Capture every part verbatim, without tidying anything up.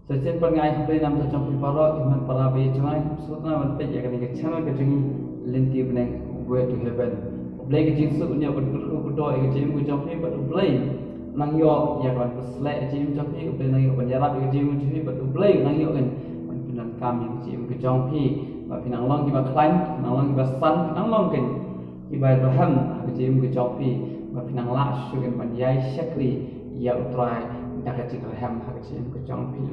Sa shisien pat nga ai khublei na ka bynta jong phi baroh ki hynmen para ba ïeit jong nga, sngewbha ban peit ïa kane ka channel ka jong ngi, Lynti Bneng, Way to Heaven. U Blei ka jingsuk un ïoh ban kyrkhu kyrdoh ïa ka jingim ka jong phi bad U Blei u nang ïoh ïa ka ban pynsleh ka jingim jong phi, U Blei u nang ïoh ban ïarap ïa ka jingim jong phi bad U Blei u nang ïoh kan ban pyndonkam ïa ka jingim ka jong phi. Ba phi nang long kiba khlaiñ, phi nang long kiba san, phi nang long kan kiba rhem ha ka jingim ka jong phi, ba phi nang lah shuh kan ban ïai shakri ïa U Trai da ka jingrhem ha ka jingim ka jong phi.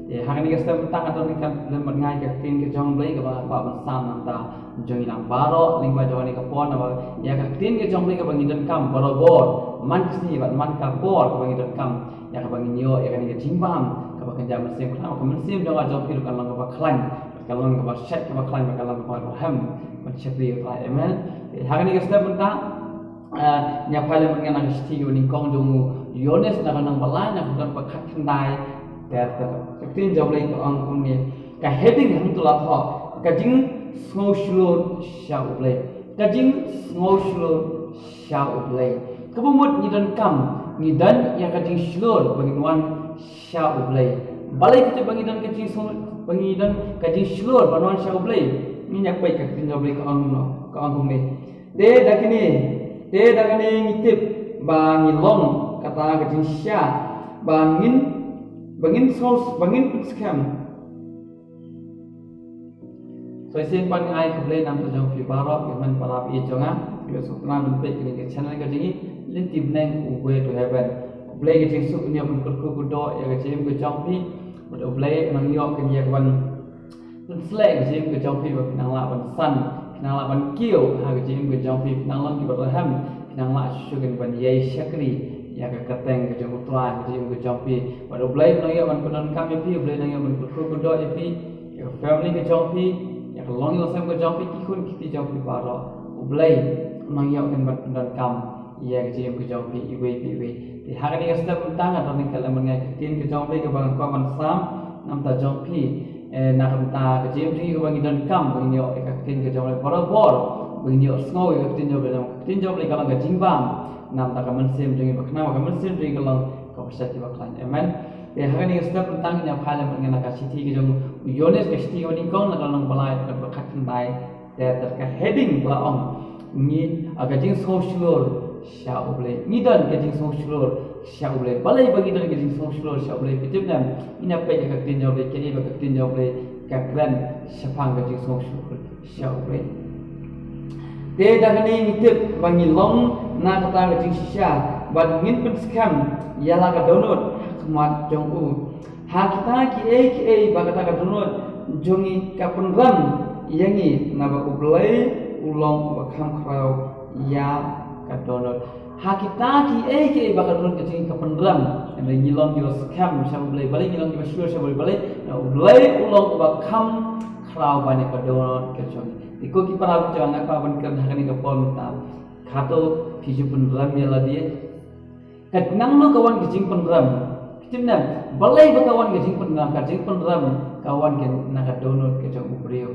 Te ha kane ka step mynta nga don ka lem bad nga ïa ka ktien ka jong U Blei kaba nga kwah ban sam na ka bynta jong ngi lang baroh lyngba jong kane ka por, namar ïa ka ktien ka jong U Blei kaba ngi donkam barabor, man ka sngi bad man ka por kaba ngi donkam, ïa kaba ngin ïoh ïa kane ka jingbam kaba kynja mynsiem, khnang ba ka mynsiem jong nga jong phi ruh kan long kaba khlaiñ, kan long kaba shet, kaba khlaiñ, kan long kaba rhem ban shakri ïa U Trai. Amen. Te ha kane ka step mynta, eh, ngi ïa phai lem bad nga na ka shithi kaba nyngkong jong u Ïoannis na ka lynnong ba lai, na ka dkhot ba khatkhyndai ter ter. Ka ktien jong U Blei ka ong kumne, ka heading hangto la thoh, ka jingsngew shlur sha U Blei. Ka jingsngew shlur sha U Blei. Kaba mut ngi donkam, ngi don ïa ka jingshlur ba ngin wan sha U Blei. Balei kata ba ngi don ka jingsngew, ba ngi don ka jingshlur ban wan sha U Blei? Ngin ïa peit ka ktien jong U Blei ka ong kumno, ka ong kumne. Te da kane, te da kane ngi tip ba ngi long kata ka jingshisha, ba ngin, ba ngin sngewsih, ba ngin pynskhem. Sa shisien pat nga ai khublei na ka bynta jong phi baroh ki hynmen para ba ïeit jong nga, kiba sngewtynnat ban peit kane ka channel ka jong ngi, Lynti Bneng, Way to Heaven. U Blei ka jingsuk un ïoh ban kyrkhu kyrdoh ïa ka jingim ka jong phi bad U Blei u nang ïoh kan ïa ka ban pynsleh ka jingim ka jong phi, ba phi nang lah ban san, phi nang lah ban kiew ha ka jingim ka jong phi, phi nang long kiba rhem, phi nang lah shuh kan ban ïai shakri ïa ka kyrteng ka jong U Trai ha ka jingim ka jong phi. Bad U Blei u nang ïoh ban pyndonkam ïa phi, U Blei u nang ïoh ban kyrkhu kyrdoh ïa phi, ïa ka family ka jong phi, ïa ka longïing longsem ka jong phi, ki khun ki kti jong phi baroh. U Blei u nang ïoh kan ban pyndonkam ïa ka jingim ka jong phi iwei pa iwei. Te ha kane ka step mynta nga don ka lem bad nga ïa ka ktien ka jong U Blei kaba nga kwah ban sam na ka bynta jong phi. Eh, na ka bynta ka jingim jong ngi kaba ngi donkam ba ngin ïoh ïa ka ktien ka jong U Blei barabor, ba ngin ïoh sngew ïa ka ktien jong U Blei, namar ka ktien jong U Blei ka long ka jingbam na ka bynta ka mynsiem jong ngi, ba khnang ba ka mynsiem jong ngi kan long kaba shet, kaba khlaiñ. Amen. Te ha kane ka step mynta ngi ïa phai lem bad nga na ka shithi ka jong u Ïoannis, ka shithi kaba nyngkong, na ka lynnong ba lai, ka dkhot ba khatkhyndai ter ter. Ka heading ka la ong, ngi, ah, ka jingsngew shlur sha U Blei. Ngi don ka jingsngew shlur sha U Blei. Balei ba ngi don ka jingsngew shlur sha U Blei? Phi tip ne em? Ngin ïa peit ïa ka ktien jong U Blei, kaei ba ka ktien jong U Blei ka kren shaphang ka jingsngew shlur sha U Blei. Te da kane ngi tip ba ngi long na kata ka jingshisha, bad ngin pynskhem ïa la ka dohnud ha khmat jong u. Ha kita kiei kiei ba kata ka dohnud jong ngi ka pynrem ïa ngi, naba U Blei u long uba kham khraw ïa ka dohnud. Ha kita kiei kiei ba ka dohnud ka jong ngi ka pynrem, naba ngi long kiba skhem sha U Blei, balei ngi long kiba shlur sha U Blei, balei, naba U Blei u long uba kham khraw ban ïa ka dohnud ka jong ngi. Te ko ki para bangeit, nga kwah ban kren ha kane ka por mynta. Kato phi ju pynrem ïa lade? Ka nangno ka wan ka jingpynrem? Phi tip ne em? Balei ba ka wan ka jingpynrem? Ka jingpynrem ka wan ka na ka dohnud ka jong u briew.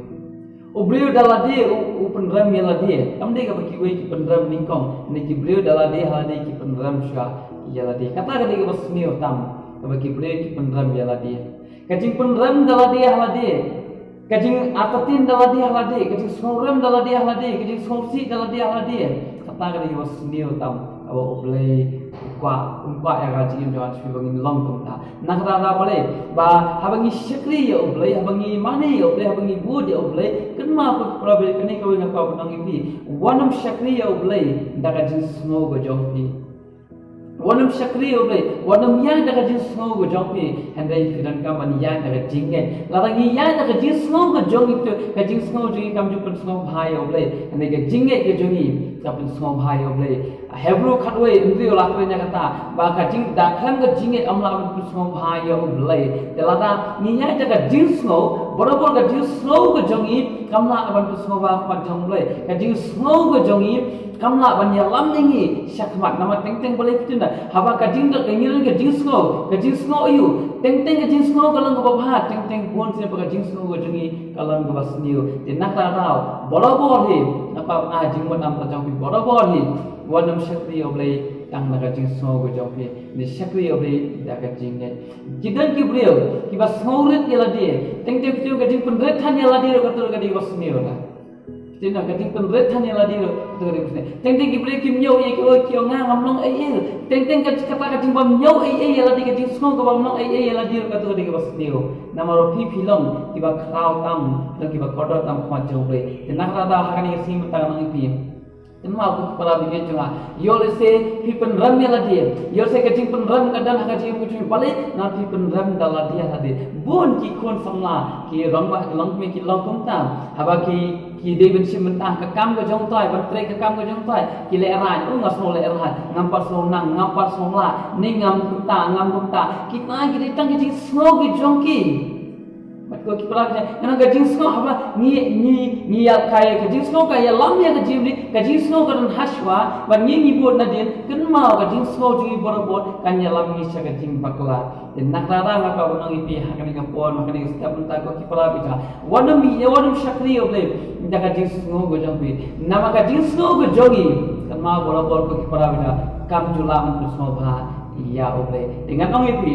U briew da lade u, u pynrem ïa lade. Kam dei kaba kiwei ki pynrem nyngkong. Ne ki briew da lade ha lade ki pynrem shuwa ïa lade. Kata ka dei kaba sniew tam, kaba ki briew ki pynrem ïa lade. Ka jingpynrem da lade ha lade, ka jingartatien da lade ha lade, ka jingsngewrem da lade ha lade, ka jingsngewsih da lade ha lade. Kata ka dei kaba sniew tam kaba U Blei u kwah, um kwah ïa ka jingim jong ngi ba ngin long kumta. Na kata ka daw balei? Ba haba ngi shakri ïa U Blei, haba ngi mane ïa U Blei, haba ngi bud ïa U Blei, kynmaw ko para bangeit, kane kawei nga kwah ban ong ïa phi. Wat nym shakri ïa U Blei da ka jingsngew ka jong phi. Wat nym shakri ïa U Blei, wat nym ïaid da ka jingsngew ka jong phi, hynrei phi donkam ban ïaid da ka jingngeit. Lada ngi ïaid da ka jingsngew ka jong ngi, to ka jingsngew jong ngi kam ju pynsngewbha ïa U Blei, hynrei ka jingngeit ka jong ngi ka pynsngewbha ïa U Blei. Hebru khatwei hynriew la kren ïa kata, ba ka jing, da khlem ka jingngeit ym lah ban pynsngewbha ïa U Blei. Te lada ngi ïaid da ka jingsngew, barabor ka jingsngew ka jong ngi kam lah ban pynsngewbha ha khmat jong U Blei. Ka jingsngew ka jong ngi kam lah ban ïalam ïa ngi shakhmat. Namar teng teng balei phi tip ne em? Haba ka jing, ka ngi don ka jingsngew, ka jingsngew aïu? Teng teng ka jingsngew ka long kaba bha, teng teng bun sien ba ka jingsngew ka jong ngi ka long kaba sniew. Te na kata ka daw, barabor hi, na ka bynta jingmut na ka bynta jong phi, barabor hi wat nym shakri ïa U Blei Tang na ka jingsngew ka jong phi, ne shakri ïa u Blei da ka jingngeit. Ki don ki briew kiba sngewrit ïa lade, teng teng phi tip ka jingpynrit than ïa lade ruh kata ka dei kaba sniew la. Phi tip na ka jingpynrit than ïa lade ruh kata ka dei kaba sniew. Teng teng ki briew kim ñiew ïa ki, ki ong nga ngam long ei ei. Teng teng ka kata ka jingbym ñiew ei ei ïa lade, ka jingsngew kaba ngam long ei ei ïa lade ruh kata ka dei kaba sniew. Namar ba phi phi long kiba khraw tam, phi long kiba kordor tam ha khmat jong u Blei. Te na kata ka daw ha kane ka sngi mynta nga ong ïa phi, kynmaw ko ki para bangeit jong nga. Ïoh lehse phi pynrem ïa lade, ïoh lehse ka jingpynrem ka don ha ka jingim ka jong phi, balei? Namar phi pynrem da lade ïa lade. Bun ki khun samla ki long ba ki long kumne, ki long kumta. Haba ki, ki dei ban shim bynta ka kam ka jong u Trai, ban trei ka kam ka jong u Trai, ki lehraiñ. Oh, nga sngewlehraiñ, ngam pat sngew nang, ngam pat sngew lah, ne ngam kumta, ngam kumta. Kita ki dei tang ki jingsngew ki jong ki. Bad ko ki para bangeit, nga ong ka jingsngew haba ngi, ngi, ngi ïa ka, ka jingsngew ka ïalam ïa ka jingim, ka jingsngew ka don ha shuwa, bad ngi ngi bud nadien, kynmaw ka jingsngew jong ngi barabor kan ïalam ngi sha ka jingbakla. Te na kata ka daw nga kwah ban ong ïa phi ha kane ka por, ha kane ka step mynta ko ki para bangeit, wat nym ïa, wat nym shakri ïa u Blei da ka jingsngew ka jong phi. Namar ka jingsngew ka jong ngi, kynmaw barabor ko ki para bangeit, kam ju lah ban pynsngewbha ïa u Blei. Te ngan ong ïa phi,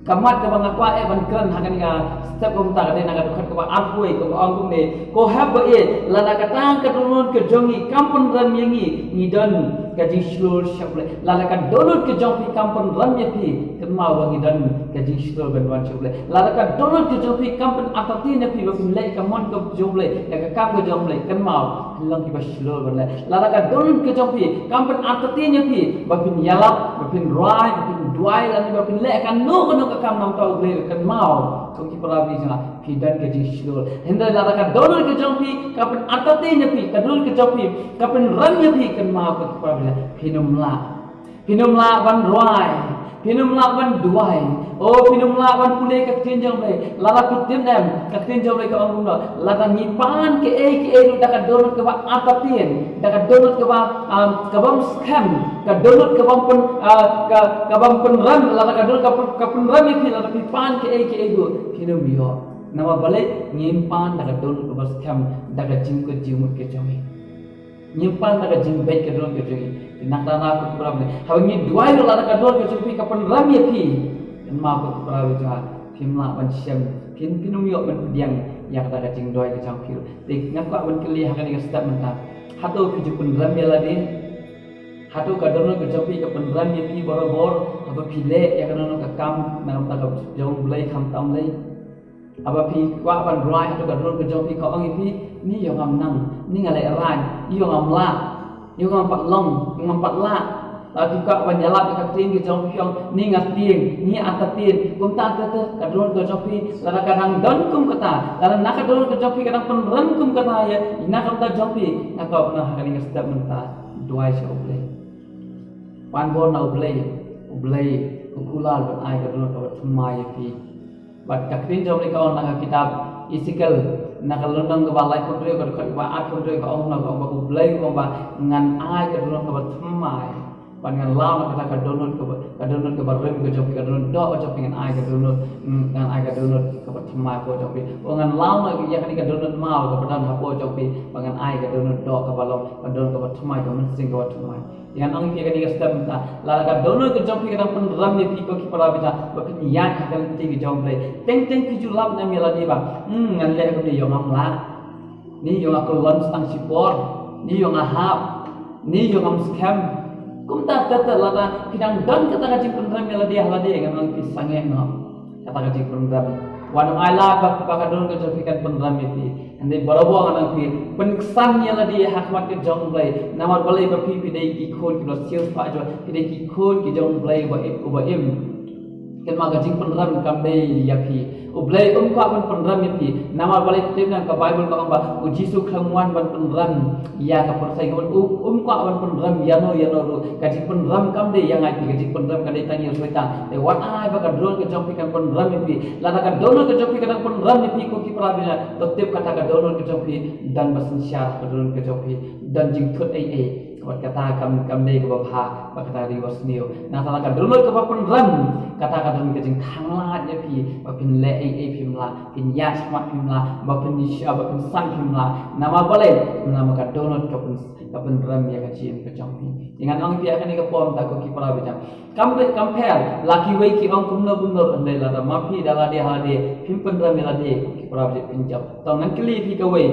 ka mat kaba nga kwah eh ban kren ha kane ka step mynta ka dei na ka dkhot kaba arphew, kaba ong kumne: Ko hep ba ïeit, lada kata ka dohnud ka jong ngi kam pynrem ïa ngi, ngi don ka jingshlur sha u Blei. Lada ka dohnud ka jong phi kam pynrem ïa phi, kynmaw ba ngi don ka jingshlur ban wan sha u Blei. Lada ka dohnud ka jong phi kam pynartatien ïa phi ba phin leh ka mon ka jong u Blei, ïa ka kam ka jong u Blei, kynmaw phin long kiba shlur ban leh. Lada ka dohnud ka jong phi kam pynartatien ïa phi ba phin ïalap, ba phin rwai, ba phin duwai, lane ba phin leh kano kano ka kam namar u Blei, kynmaw ko ki para bangeit jong nga, phi don ka jingshlur. Hynrei lada ka dohnud ka jong phi kam pynartatien ïa phi, ka dohnud ka jong phi kam pynrem ïa phi, kynmaw ko ki para bangeit, phin ym lah. Phin ym lah ban rwai, phin ym lah ban duwai. Oh, phin ym lah ban pule ka ktien jong u Blei. Lada phi tip ne em, ka ktien jong u Blei ka ong kumno: Lada ngi pan kaei kaei ruh da ka dohnud kaba artatien, da ka dohnud kaba, um, kabym skhem, ka dohnud kabym pyn, uh, ka, kabym pynrem, lada ka dohnud ka pyn, ka pynrem ïa phi, lada phi pan kaei kaei ruh, phin ym ïoh. Namar balei? Ngim pan da ka dohnud kaba skhem, da ka jingkut jingmut ka jong ngi. Ngim pan da ka jingbeit ka dohnud ka jong ngi. Te na kata ka daw ko ki para bangeit, haba ngi duwai ruh lada ka dohnud ka jong phi ka pynrem ïa phi, kynmaw ko ki para bangeit jong nga, phim lah ban shem, phin, phin ym ïoh ban pdiang ïa kata ka jingduwai ka jong phi ruh. Te nga kwah ban kylli ha kane ka step mynta, hato phi ju pynrem ïa lade? Hato ka dohnud ka jong phi ka pynrem ïa phi barabor haba phi leh ïa kano kano ka kam na ka bynta ka jong u Blei, khamtam lei? Haba phi kwah ban rwai, hato ka dohnud ka jong phi ka ong ïa phi: Ni ïoh ngam nang, ni nga lehraiñ, ïoh ngam lah, ïoh ngam pat long, ïoh ngam pat lah. Lada phi kwah ban ïalap ïa ka ktien ka jong phi, ong: Ni nga tieng, ni artatien. Kumta te te ka dohnud ka jong phi, lada ka dang don kum kata, lada na ka dohnud ka jong phi ka dang pynrem kum kata ïa na ka bynta jong phi, nga kwah ban ong ha kane ka step mynta, duwai sha u Blei. Pan bor na u Blei, u Blei u kular ban ai ka dohnud kaba thymmai ïa phi. Bad ka ktien jong u Blei ka ong na ka kitab Esekiel, na ka lynnong kaba laiphew hynriew, ka dkhot kaba arphew hynriew, ka ong, na ka ong ba u Blei u ong ba ngan ai ka dohnud kaba thymmai. Bad ngan law na kata ka dohnud kaba, ka dohnud kaba rim ka jong phi, ka dohnud doh ka jong phi, ngan ai ka dohnud, mm, ngan ai ka dohnud kaba thymmai hapoh jong phi. Bad ngan law na ïa kane ka dohnud maw kaba don hapoh jong phi, bad ngan ai ka dohnud doh kaba long, ka dohnud kaba thymmai, ka mynsiem kaba thymmai. Ngan ong ïa phi ha kane ka step mynta, lada ka dohnud ka jong phi ka dang pynrem ïa phi ko ki para bangeit, ba phin ïaid ha ka lynti ka jong u Blei, teng teng phi ju lap ne em ïa lade ba, hmm, ngan leh kumne, ïoh ngam lah, ni ïoh nga kyllon tang shipor, ni ïoh nga hap, ni ïoh ngam skhem. Kumta te te lada phi dang don kata ka jingpynrem ïa lade ha lade, ngan ong ïa phi, sangeh noh kata ka jingpynrem. Wat nym ai lad ba, ba ka dohnud ka jong phi kan pynrem ïa phi. Hynrei barabor ngan ong ïa phi, pynksan ïa lade ha khmat ka jong u Blei. Namar balei? Ba phi, phi dei ki khun kiba siewspah jong, phi dei ki khun ki jong u Blei uba im, uba im. Kynmaw, ka jingpynrem kam dei ïa phi. U Blei um kwah ban pynrem ïa phi. Namar balei? Phi tip ne em, ka Baibl ka ong ba u Jisu khlem wan ban pynrem ïa ka pyrthei, ka ban, u, um kwah ban pynrem ïano ïano ruh. Ka jingpynrem kam dei ïa nga ïa phi, ka jingpynrem ka dei tang ïa u Soitan. Te wat ai ba ka dohnud ka jong phi kan pynrem ïa phi. Lada ka dohnud ka jong phi ka dang pynrem ïa phi ko ki para bangeit, to tip kata ka dohnud ka jong phi don ba synshar, ka dohnud ka jong phi don jingthut ei ei. Bad kata kam, kam dei kaba bha, bad kata ka dei kaba sniew. Nangta lada ka dohnud kaba pynrem, kata ka don ka jingkhanglad ïa phi ba phin leh ei ei phim lah, phin ïaid shakhmat phim lah, ba phin ïa, ba phin san phim lah. Namar balei? Namar ka dohnud ka pyn, ka pynrem ïa ka jingim ka jong phi. Te ngan ong ïa phi ha kane ka por mynta ko ki para bangeit. Kam pher, kam pher la kiwei ki ong kumno kumno, hynrei lada ma phi da lade ha lade phim pynrem ïa lade, ko ki para bangeit, phin jop. To ngan kylli ïa phi kawei.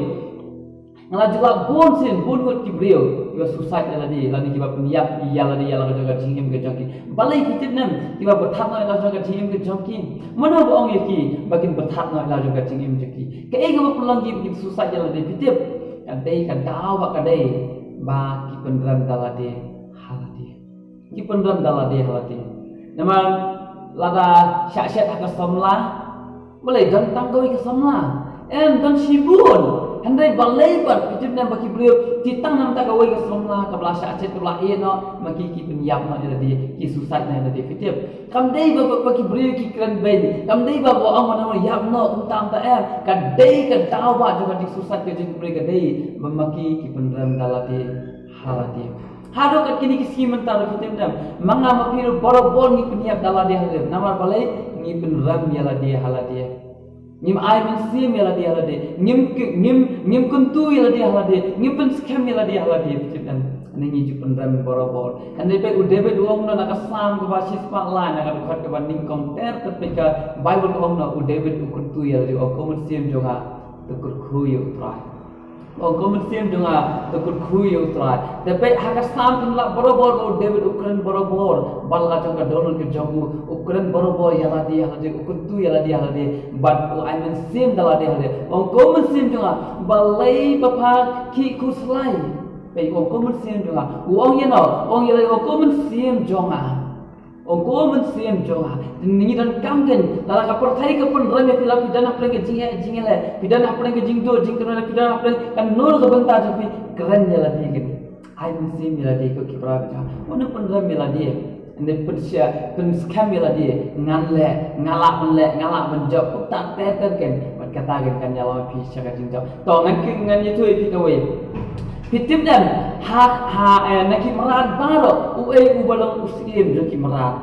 Nga la ju lap bun sien, bun ngut ki briew kiba suicide ïa lade, lane kiba pynïap ïa lade ïa la ka jong ka jingim ka jong ki. Balei phi tip ne em? Kiba pyrthat noh ïa la ka jong ka jingim ka jong ki. Mano ba ong ïa ki ba kin pyrthat noh ïa la ka jong ka jingim jong ki? Kaei kaba pynlong ki ba kin suicide ïa lade, phi tip? Ka dei ka daw ba ka dei ba ki pynrem da lade ha lade. Ki pynrem da lade ha lade. Namar lada shah shet ha ka samla, balei don tang kawei ka samla? Em, don shibun. Hynrei balei pat, phi tip ne em, ba ki briew, ki tang namar kawei ka samla kaba la shah shet, kaba la ïeh noh, ma ki ki pynïap noh ïa lade, ki suicide noh ïa lade, phi tip? Kam dei ba, ba, ba ki briew ki kren beiñ, kam dei ba, ba ong ba ïap noh kumta kumta, em. Ka dei ka daw ba jong ka jingsuicide ka jong ki briew ka dei ba ma ki ki pynrem da lade ha lade. Haduh kat kine ki sngi mynta ruh, phi tip ne em, ma nga ma phi ruh barabor ngi pynïap da lade ha lade. Namar balei? Ngi pynrem ïa lade ha lade. Ngim ai mynsiem ïa lade ha lade. Ngim ki, ngim, ngim kyntu ïa lade ha lade. Ngim pynskhem ïa lade ha lade, phi tip ne em. Ngi ju pynrem barabor. Hynrei peit u David u ong noh na ka Salm kaba shispah lai, na ka dkhot kaba nyngkong ter ter, peit ka Baibl ka ong noh, u David u kyntu ïa lade, u ong, ko Mynsiem jong nga, to kyrkhu ïa U Trai. Ong, ko Mynsiem jong nga, to kyrkhu ïa U Trai. Te peit ha ka Salm phin lap barabor, u David u kren barabor ba la ka jong ka dohnud ka jong u, u kren barabor ïa lade ha lade, u kyntu ïa lade ha lade, bad u ai mynsiem da lade ha lade. Ong, ko Mynsiem jong nga, balei ba pha khih khuslai? Peit, ong, ko Mynsiem jong nga. U ong ïa no, ong ïa lade, ong, ko Mynsiem jong nga. Ong, ko Mynsiem jong nga. Ngi donkam kein, lada ka pyrthei ka pynrem ïa phi, la phi don hapdeng ka jingeh jingeh, phi don hapdeng ka jingduh jingkyrmen, phi don hapdeng kano ka bynta jong phi, kren ïa lade kein. Ai mynsiem ïa lade, ko ki para bangeit. Wat pynrem ïa lade. Hynrei pynshai, pynskhem ïa lade. Ngan leh, nga lah ban leh, nga lah ban jop, kumta ter ter kein. Bad kata kein kan ïalam ïa phi sha ka jingjop. To ngan ki, ngan ïathuh ïa phi kawei. Phi tip ne em, ha, ha, eh, na ki mrad baroh, uei uba long u syiem jong ki mrad?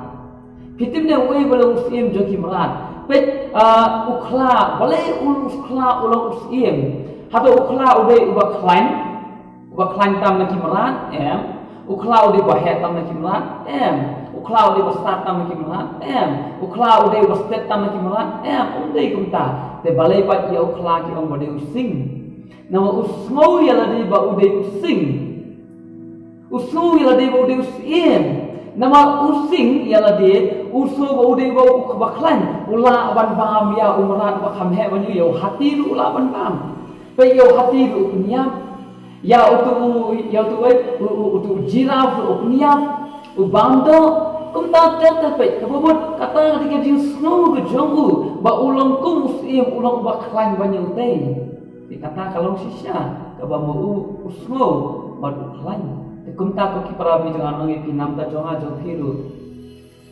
Phi tip ne em uei uba long u syiem jong ki mrad? Peit, ah, u khla, balei u, u khla u long u syiem? Hato u khla u dei uba khlaiñ? Uba khlaiñ tam na ki mrad? Em. U khla u dei uba heh tam na ki mrad? Em. U khla u dei uba stad tam na ki mrad? Em. U khla u dei uba stet tam na ki mrad? Em. Um dei kumta. Te balei pat ïa u khla ki ong ba dei u sing? Namar u sngew ïa lade ba u dei u sing. U sngew ïa lade ba u dei u syiem. Namar u sing ïa lade, u sngew ba u dei uba, uba khlaiñ. U lah ban bam ïa u mrad uba kham heh ban ïoh, ïa u hati ruh u lah ban bam. Peit, ïa u hati ruh u pynïap. Ïa uto u, ïa uto u, u, u, uto u giraffe ruh u pynïap. U bam doh. Kumta ter ter, peit, kaba mut kata ka dei ka jingsngew ka jong u ba u long kum u syiem, u long uba khlaiñ ban ïa utei. Te kata ka long shisha kaba ma u, u sngew bad u khlaiñ. Te kumta ko ki para bangeit jong nga, ngan ong ïa phi, namar ka jong nga jong phi ruh,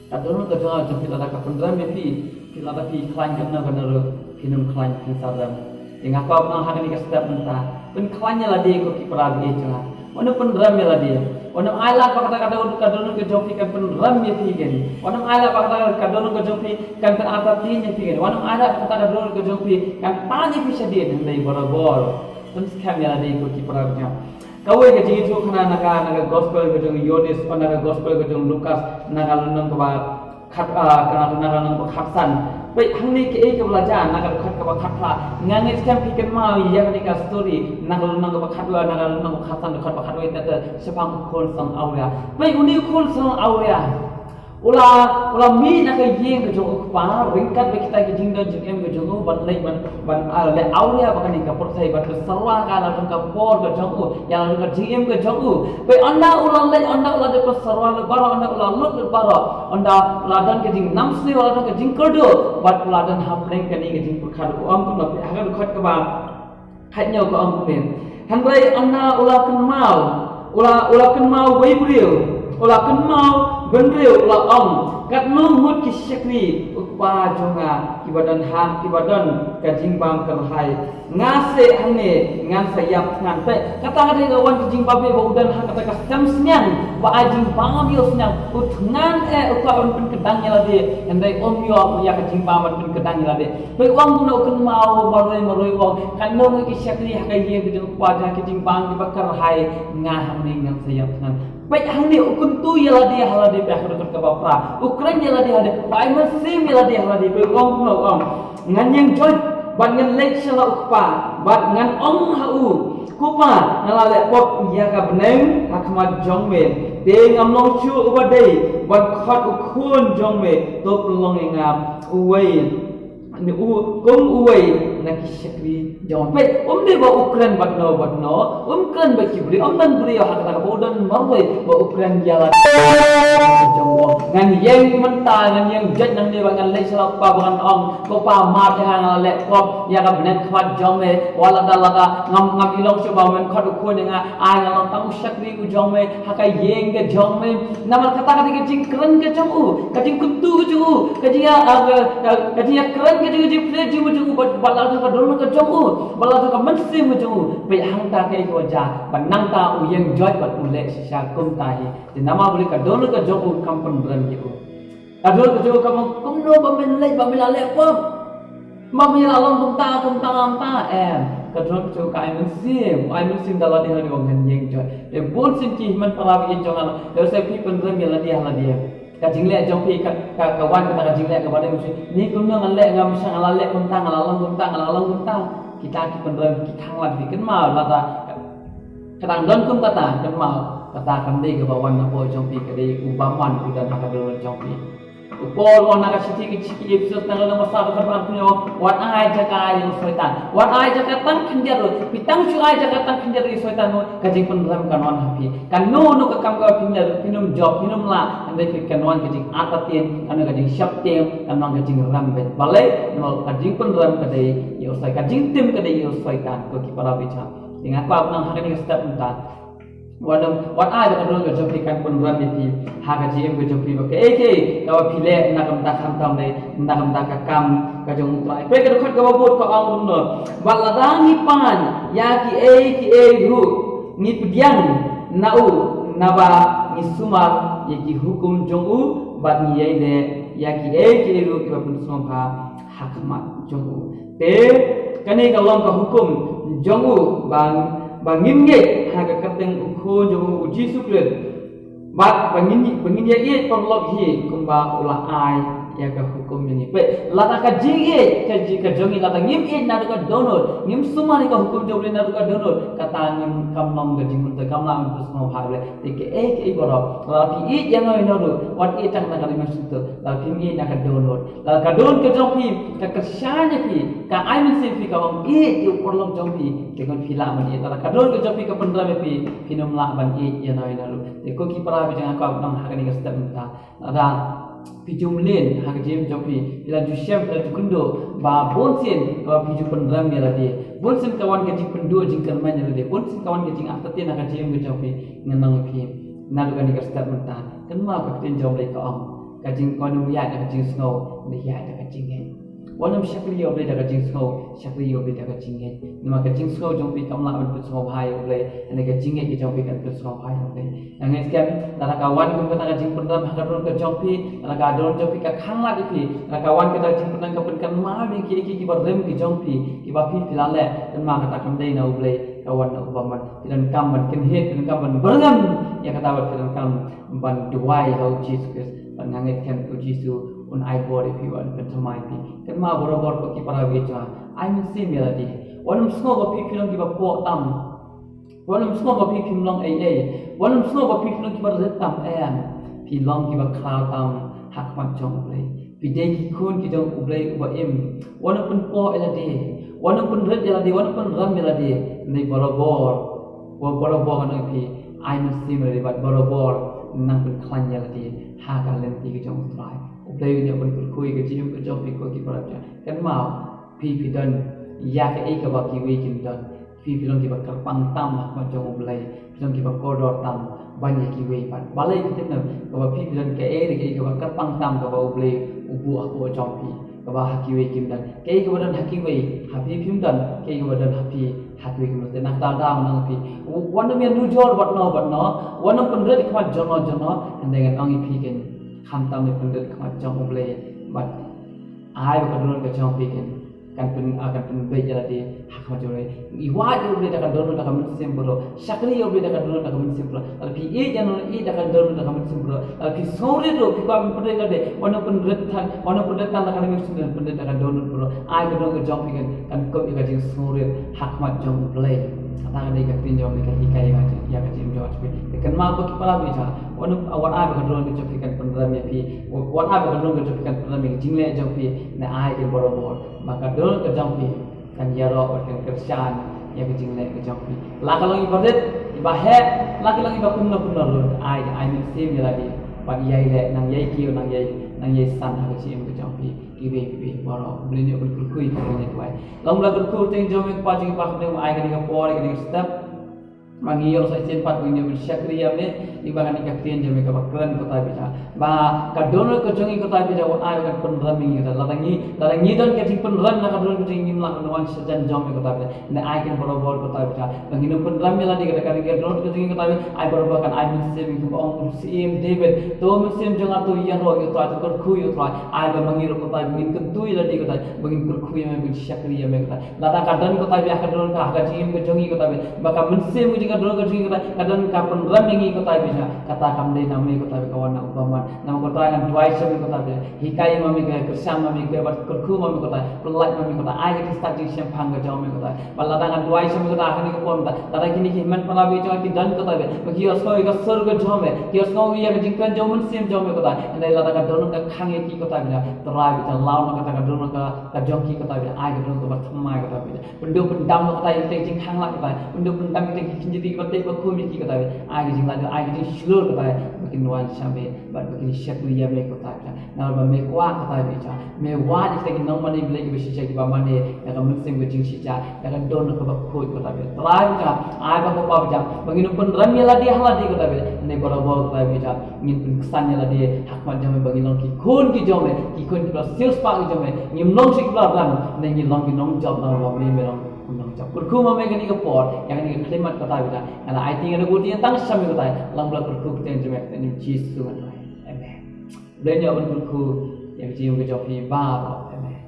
ka dohnud ka jong nga jong phi, lada ka pynrem ïa phi, phi lada phi khlaiñ kano kano ruh, phin ym khlaiñ, phin sa rem. Te nga kwah ban ong ha kane ka step mynta, pynkhlaiñ ïa lade ko ki para bangeit jong nga. Wat pynrem ïa lade. Wat ai lad ba kata ka dohnud, ka dohnud ka jong phi kan pynrem ïa phi kein. Wat ai lad ba kata ka dohnud ka jong phi kan pynartatien ïa phi kein. Wat ai lad ba kata ka dohnud ka jong phi kan tan ïa phi shadien, hynrei barabor pynskhem ïa lade ko ki para bangeit. Kawei ka jingïathuhkhana na ka, na ka gospel ka jong u Ïoannis, na ka gospel ka jong u Lukas, na ka lynnong kaba khat, ah, ka, na ka lynnong kaba khatsan. Peit hangne kaei kaba la jia na ka dkhot kaba khatphra. Nga ngeit skhem phi kynmaw ïa kane ka story, na ka lynnong kaba khatwei, na ka lynnong kaba khatsan, dkhot ba khatwei, te, te shaphang u khun sawdong awria. Peit, une u khun sawdong awria u la, u la mih na ka ïing ka jong u kpa ryngkat bad kita ki jingdon jingem ka jong u, ban leit ban, ban, ah, leh awria bad kane ka pyrthei, ban pynsyrwa ïa la jong ka por ka jong u, ïa la jong ka jingim ka jong u. Peit, ynda u la leit, ynda u la dep pynsyrwa lut baroh, ynda u la lut lut baroh, ynda u la don ka jingnamsniew, u la don ka jingkyrduh, bad u la don hapdeng kane ka jingpyrkhat. U ong kumno, peit ha ka dkhot kaba khathynñiew ka ong kumne. Hynrei ynda u la kynmaw, u la, u la kynmaw wei briew, u la kynmaw Bynriew la ong, katno ngut ki shakri u kpa jong nga kiba don ha, kiba don ka jingbam kyrhai. Nga seh hangne ngan sa ïap thngan. Peit, kata ka dei ka wan ka jingbabe ba u don ha kata ka sem sniang ba ai jingbam ïa u sniang. U thngan eh u kwah ban pynkdang ïa lade, hynrei um ïoh ïa ka jingbam ban pynkdang ïa lade. Peit, u ong kumno, u kynmaw marwei marwei, u ong, katno ngut ki shakri ha ka ïing ka jong u kpa jong nga ki jingbam kiba kyrhai, nga hangne ngan sa ïap thngan. Peit hangne u kyntu ïa lade ha lade, peit ha ka dkhot kaba phra. U kren ïa lade ha lade, u ai mynsiem ïa lade ha lade, peit u ong kumno, u ong, ngan ïeng joit bad ngan leit sha la u kpa bad ngan ong ha u, ko pa, nga la leh pop ïa ka bneng ha khmat jong me, te ngam long shuh uba dei ban khot u khun jong me, to pynlong ïa nga uwei, ne u, kum uwei na ki shakri jong me. Peit, um dei ba u kren bad no bad no, um kren bad ki briew, um don briew ha kata kaba u don marwei ba u kren ïa la jong u. Ngan ïeng mynta, ngan ïeng joit nangne bad ngan leit sha la u kpa bad ngan ong, ko pa, map ïa nga, nga la leh pop ïa ka bneng khmat jong me, wat lada lada ngam, ngam i long shuh ba men khot u khun ïa nga, ai ngan long tang u shakri u jong me ha ka ïing ka jong me. Namar kata ka dei ka jingkren ka jong u, ka jingkyntu ka jong u, ka jingïa, ah, ka, ka, ka jingïakren ka jong u, ka jingpynlong ka jong u, bad, bad la ka don ka jong u, bad la ka mynsiem ka jong u. Peit hangta kaei kaba jia, bad nangta u ïeng joit bad u leh shisha kumta hi. Te namar balei ka dohnud ka jong u kam pynrem ïa u. Ka dohnud ka jong u kam ong kumno ba men leh, ba men la leh pop. Ba men la long kumta, kumta, kumta. Em, ka dohnud ka jong u ka ai mynsiem, ai mynsiem da lade ha lade, ong ngan ïeng joit. Te bun sien ki hynmen para ba ïeit jong nga, lehse phi pynrem ïa lade ha lade. Ka jingleh jong phi ka, ka, ka wan kata ka jingleh kaba dei mynsiem. Ni kumno ngan leh, ngam shym nga la leh kumta, nga la long kumta, nga la long kumta. Kita ki pynrem, ki khanglad, ki kynmaw lada ka dang don kum kata, kynmaw kata kam dei kaba wan napoh jong phi, ka dei u bymman u don ha ka dohnud jong phi. U Paul u ong na ka shithi ki, ki Ephesus, na ka lynnong ba saw, dkhot ba arphew hynñiew, wat ai jaka ïa u Soitan. Wat ai jaka tang khyndiat ruh. Phi tang shu ai jaka tang khyndiat ruh ïa u Soitan, ka jingpynrem kan wan ha phi. Kano kano ka kam kaba phin leh ruh, phin ym jop, phin ym lah, hynrei kan wan ka jingartatien, kan wan ka jingsheptieng, kan wan ka jingrem beit. Balei? Namar ka jingpynrem ka dei ïa u Soitan, ka jingtim ka dei ïa u Soitan, ko ki para bangeit. Te nga kwah ban ong ha kane ka step mynta, wat nym, wat ai ba ka dohnud ka jong phi kan pynrem ïa phi ha ka jingim ka jong phi, ba kaei kaei kaba phi leh na ka bynta khamtam ne na ka bynta ka kam ka jong U Trai. Peit ka dkhot kaba bud ka ong kumno: Bad lada ngi pan ïa kiei kiei ruh, ngi pdiang na u, naba ngi sumar ïa ki hukum jong u, bad ngi ïai leh ïa kiei kiei ruh kiba pynsngewbha ha khmat jong u. Te kane ka long ka hukum jong u, ba, ba ngin ngeit ha ka kyrteng u Khun jong u, u Jisu Khrist. Bad ba ngin, ba ngin ïa ïeit paralok hi kumba u la ai ïa ka hukum jong ngi. Peit, lada ka jingïeit ka ji-, ka jong ngi, lada ngim ïeit naduh ka dohnud, ngim sumar ïa ka hukum jong u Blei naduh ka dohnud, kata ngin, kam long ka jingmyntoi, kam long ka jingpynsngewbha ha U Blei. Te kaei kaei baroh, lada phi ïeit ïano ïano ruh, wat ïeit tang na ka ri Mawshyntur, lada phim ïeit na ka dohnud, lada ka dohnud ka jong phi ka kyrshan ïa phi, ka ai mynsiem ïa phi, ka ong ïeit ïa u paralok jong phi, te kan phi lah ban ïeit. Lada ka dohnud ka jong phi ka pynrem ïa phi, phin ym lah ban ïeit ïano ïano ruh. Te ko ki para bangeit, nga kwah ban ong ha kane ka step mynta, lada phi ju mlien ha ka jingim jong phi, phi la ju shem, phi la ju kynduh ba bun sien kaba phi ju pynrem ïa lade, bun sien ka wan ka jingpynduh jingkyrmen ïa lade, bun sien ka wan ka jingartatien ha ka jingim ka jong phi, ngan ong ïa phi, naduh kane ka step mynta, kynmaw ka ktien jong U Blei ka ong, ka jing, wat nym ïaid da ka jingsngew, hynrei ïaid da ka jingngeit. Wat nym shakri ïa U Blei da ka jingsngew, shakri ïa U Blei da ka jingngeit. Namar ka jingsngew jong phi kam lah ban pynsngewbha ïa U Blei, hynrei ka jingngeit ka jong phi kan pynsngewbha ïa U Blei. Nga ngeit skhem, lada ka wan kum kata ka jingpynrem ha ka dohnud ka jong phi, lada ka dohnud jong phi ka khanglad ïa phi, lada ka wan kata ka jingpynrem ka pynkynmaw ïa kiei kiei kiba rim ki jong phi, kiba phi phi la leh, kynmaw kata kam dei na U Blei, ka wan na u bymman. Phi donkam ban kynhit, phi donkam ban byrngem ïa kata, bad phi donkam ban duwai ha U Jisu Khrist. Bad nga ngeit skhem U Jisu un ai bor ïa phi, un pynthymmai ïa phi. Kynmaw barabor ko ki para bangeit jong nga, ai mynsiem ïa lade. Wat nym sngew ba phi phi long kiba poh tam. Wat nym sngew ba phi phim long ei ei. Wat nym sngew ba phi phi long kiba rit tam, em. Phi long kiba khraw tam ha khmat jong U Blei. Phi dei ki khun ki jong U Blei uba im. Wat nym pynpoh ïa lade. Wat nym pynrit ïa lade, wat nym pynrem ïa lade. Hynrei barabor, barabor ngan ong ïa phi, ai mynsiem ïa lade bad barabor nang pynkhlaiñ ïa lade ha ka lynti ka jong U Trai. U Blei un ïa pynkyrkhu ïa ka jingim ka jong phi ko ki para bangeit. Kynmaw, phi phi don ïa kaei kaba kiwei kim don. Phi phi long kiba kyrpang tam ha khmat jong U Blei. Phi long kiba kordor tam. ban ïa kiwei pat. Balei ka tip ne kaba phi phi don kaei re kaei kaba kyrpang tam kaba U Blei u buh hapoh jong phi kaba ha kiwei kim don. Kaei kaba don ha kiwei ha phi phim don, kaei kaba don ha phi ha kiwei kim don. Te na kata daw nang phi, wat nym ïanujor bad no bad no, wat nym pynrit khmat jong no jong no. Hynrei ngan ong ïa phi, kan khamtam ne pynrit khmat jong U Blei bad ai ba ka dohnud ka jong phi kan kan pyn, ah, kan pynbeit ïa lade ha khmat jong U Blei. Ïwad ïa U Blei da ka dohnud da ka mynsiem baroh. Shakri ïa U Blei da ka dohnud da ka mynsiem baroh. Lada phi ïeit ïa no, ïeit da ka dohnud da ka mynsiem baroh. Lada phi sngewrit ruh, phi kwah ban pynrit lade, wat nym pynrit than, wat nym pynrit than da ka mynsiem, pynrit da ka dohnud baroh. Ai ka dohnud ka jong phi kan, kan kup ïa ka jingsngewrit ha khmat jong U Blei. Kata ka dei ka ktien jong U Blei ka hikai ïa ka jing, ïa ka jingim jong phi. Te kynmaw ko ki para bangeit, wat nym, wat ai ba ka dohnud ka jong phi kan pynrem ïa phi. Wat ai ba ka dohnud ka jong phi kan pynrem ïa ka jingleh jong phi. Ne ai kan barabor ba ka dohnud ka jong phi kan ïaroh bad kan kyrshan ïa ka jingleh ka jong phi. La ka long iba rit, iba heh, la ka long iba kumno kumno ruh, ai, ai mynsiem ïa lade bad ïai leh, nang ïai kiew, nang ïai, nang ïai san ha ka jingim ka jong phi. Iwei pa iwei baroh, U Blei un ïoh ban kyrkhu ïa phi, U Blei un ïoh duwai. Long ba la kyrkhu kyrteng jong me, Kpa jong ngi, ba ha khyndiat ai kane ka por, ai kane ka step. Ba ngi ïoh sa shisien pat ba ngin ïoh ban shakri ïa me, lyngba kane ka ktien jong me kaba kren ko Trai Blei. Ba ka dohnud ka jong ngi ko Trai Blei, wat ai ba kan pynrem ïa ngi ko Trai. Lada ngi, lada ngi don ka jingpynrem na ka dohnud ka jong ngi, ngim lah ban wan sha jan jong me ko Trai Blei. Hynrei ai kan barabor ko Trai Blei. Ba ngin ym pynrem ïa lade da kane ka dohnud ka jong ngi ko Trai Blei. Ai barabor, kan ai mynsiem ïa ngi kumba ong u Syiem David. To mynsiem jong nga to ïaroh ïa u Trai, to kyrkhu ïa u Trai. Ai ba ma ngi ruh ko Trai Blei ngin kyntu ïa lade ko Trai. Ba ngin kyrkhu ïa me, ba ngin shakri ïa me ko Trai. Lada ka don ko Trai Blei ha ka dohnud ka, ha ka jingim ka jong ngi ko Trai Blei, ba ka mynsiem ka jong ka dohnud ka jong ngi ko Trai, ka don ka pynrem ïa ngi ko Trai Blei, kata kam dei na me ko Trai Blei, ka wan na u bymman. Namar ko Trai ngan duwai sha me ko Trai Blei, hikai ma me ko Trai, kyrshan ma me ko Trai, bad kyrkhu ma me ko Trai, pyllait ma me ko Trai, ai ka jingstad jingshemphang ka jong me ko Trai. Bad lada ngan duwai sha me ko Trai ha kane ka por mynta, lada kine ki hynmen para bangeit jong nga ki don ko Trai Blei, ba ki ïohsngew ïa ka sur ka jong me, ki ïohsngew ïa ka jingkren jong u Mynsiem jong me ko Trai. Hynrei lada ka dohnud ka khang ïa ki ko Trai Blei, Trai Blei, law na kata ka dohnud ka, ka jong ki ko Trai Blei, ai ka dohnud kaba thymmai ko Trai Blei. Pynduh pyndam noh ko Trai ïa kita ki jingkhang lad ko Trai. Pynduh pyndam ïa kita ki kynjri kiba teh ba khum ïa ki ko Trai. Ai ka jinglad, ai ka jingshlur ko Trai. Ba kin wan sha me bad ba kin shakri ïa me ko Trai. Namar ba me kwah ko Trai Blei. Me wad ïa kita ki nongmane Blei kiba shisha kiba mane ïa ka mynsiem ka jingshisha, ïa ka dohnud kaba khuid ko Trai Blei. Trai Blei, ai ba ko Kpa Blei, ba ngin ym pynrem ïa lade ha lade ko Trai Blei. Hynrei barabor ko Trai Blei, ngin pynksan ïa lade ha khmat jong me ba ngin long ki khun ki jong me, ki khun kiba siewspah ki jong me. Ngim long shuh kiba rem, hynrei ngin long ki nongjop namar ba me, me long u nongjop. Kyrkhu ma me kane ka por, ïa kane ka khyllipmat ko Trai Blei. Ngan aiti, ngan buh ïa tang sha me ko Trai. Long ba la kyrkhu kyrteng jong me, kyrteng jong u Jisu ngan duwai. Amen. Blei un ïoh ban kyrkhu ïa ka jingim ka jong phi baroh. Amen.